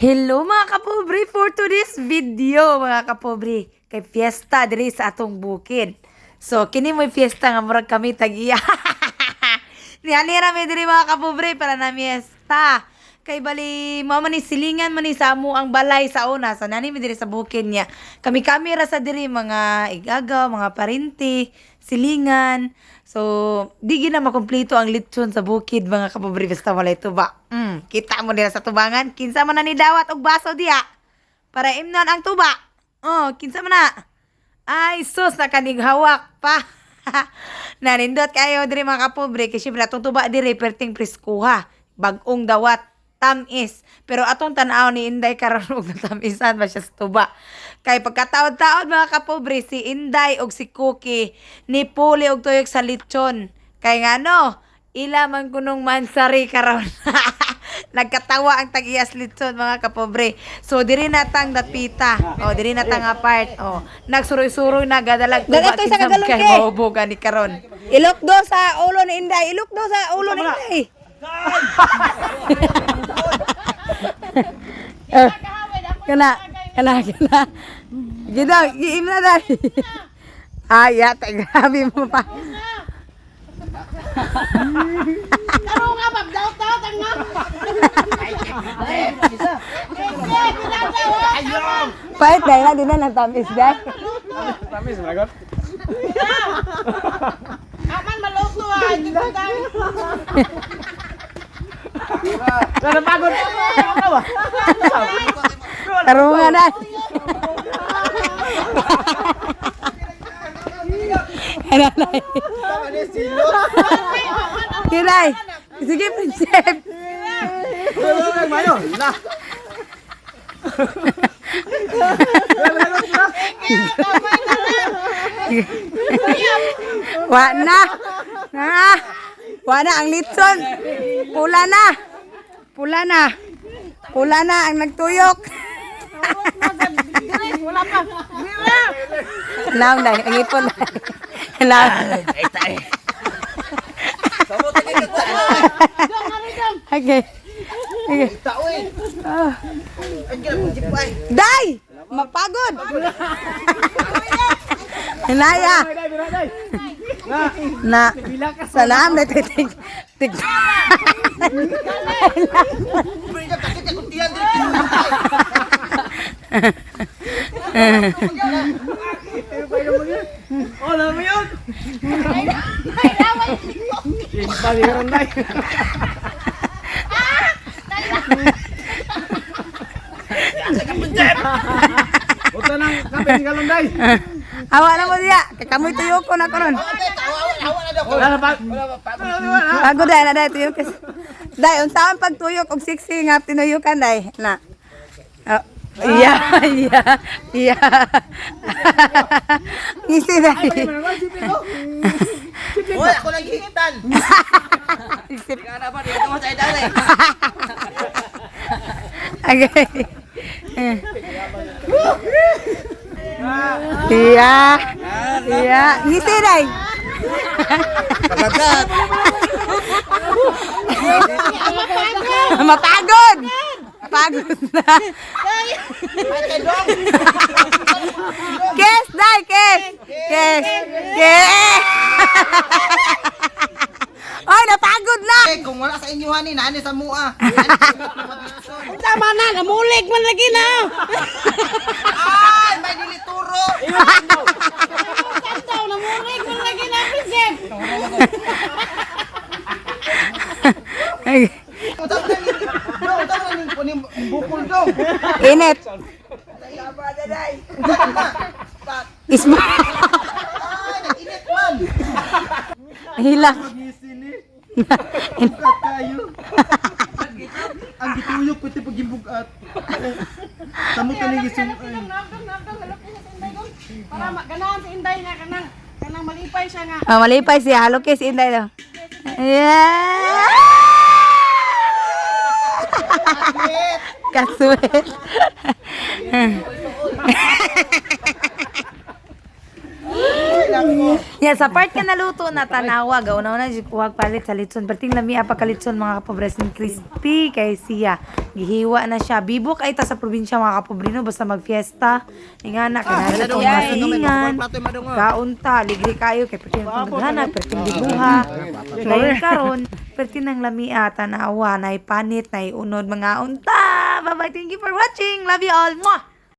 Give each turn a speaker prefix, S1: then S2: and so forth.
S1: Hello, mga kapobre, for today's video, mga kapobre, kay fiesta diri sa atong bukid. So kini mo'y fiesta nga murag kami tag-iya. Niani ra mi diri, mga kapobre, para na miesta. Kay bali mao man ni silingan man ni sa amo ang balay sa una. So nani mi diri sa bukid niya. Kami kami ra sa diri, mga igagaw, mga parinti, silingan. So di gid na makumpleto ang litson sa bukid, mga kapobre, basta walay tuba. Kita mo nila sa tubangan kinsa man na ni dawat og baso diha para imnon ang tuba. Oh, kinsa man na? Ay, sus, nakanighawak pa. Narindot kayo diri, mga kapobre, kasi syempre atong tuba diri perting preskuha, bagong dawat, tamis. Pero atong tan-aw ni Inday karon og natamisan ba siya sa tuba. Kay pagkataod-taod, mga kapobre, si Inday og si Cookie ni puli og tuyok sa litson. Kay ngano, ila man kunong mansari karon. Nagkatawa ang tag-iyas litson, mga kapobre. So diri na tang dapita. Oh, diri na tang apart. Oh, nagsuroy-suroy na gadalag
S2: Dali, ito, isa ka galon,
S1: kay
S2: ke.
S1: mahubog ani karon.
S2: Ilok do sa ulo ni Inday. Ilok do sa ulo ni Inday.
S1: Eh, kana, kana, kana. Gida, giim na dai. Ay, yata, grabe mo pa.
S3: Tarong nga, pagdaot-daot ang nga.
S1: Pait dai na, di na nagtamis dai.
S4: Tamis, maragot.
S3: Aman, maluto ah. Hindi ko dami.
S4: Napagod.
S1: Tarungan na. Ano na? Kiray. Sige, prinsip.
S4: Mayo. Na.
S1: Wa na. Na. Wa na ang litson. Pula na. Pula na. Pula na ang nagtuyok.
S3: Wala pa. Wala.
S1: Naam na, ang ipon na. Naam. Okay. Okay. Ah. Day! Mapagod! Naya! Na, salam na titig. Tig.
S4: Oh, alam mo yun. Bali ka ron, day. Uta nang kape ni galon, day.
S1: Awa na mo diya. Kakamoy tuyok ko na karon.
S4: Wala na pa.
S1: Pagod dai na dai tuyok. Dai unsaon pagtuyok og siksi nga tinuyukan dai na. Oh. Iya. Ngisi dai.
S5: Hoy, ako lang hihitan.
S1: Isip.
S5: Kana ba dito mo sa idol eh.
S1: Okay. Iya. Iya, ngisi dai.
S5: Pagkat.
S1: Mapagod. Pagod na. Kiss, dai, kiss. Kiss. Kiss. Ay, napagod na.
S5: Eh, kung wala sa inyo hani, naani sa mua.
S3: Tama na, namulig man lagi na.
S5: Ay, may dilituro.
S3: Tantaw, namulig man lagi na, prinsip.
S1: Ay,
S5: Utang na ni. Do, utang na ni kuning bukol do.
S1: init.
S5: Utang na.
S1: Isma.
S5: Ay, nag-init man.
S1: Hilak.
S4: Bugat kayo. Ang gituyok pati pag gimbugat. Samot na ning isung.
S3: Para ganahan si Inday nga kanang kanang malipay siya nga.
S1: Oh, malipay siya. Halo kiss, Inday daw. Yeah! Kasuwet. Yeah, sa part ka naluto na tanawa, gauna na jud kuhag palit sa litson. Perting lami apa ka litson, mga kapobre, sin crispy kay siya. Gihiwa na siya. Bibok ay ta sa probinsya, mga kapobre, no, basta magfiesta. Ingana kana itong masingan. Kaunta, ligri kayo kay perting ang perting gibuha. Dayon karon, perting nang lamia tanawa, nay panit, nay unod mga unta. Bye bye. Thank you for watching. Love you all. Mwah!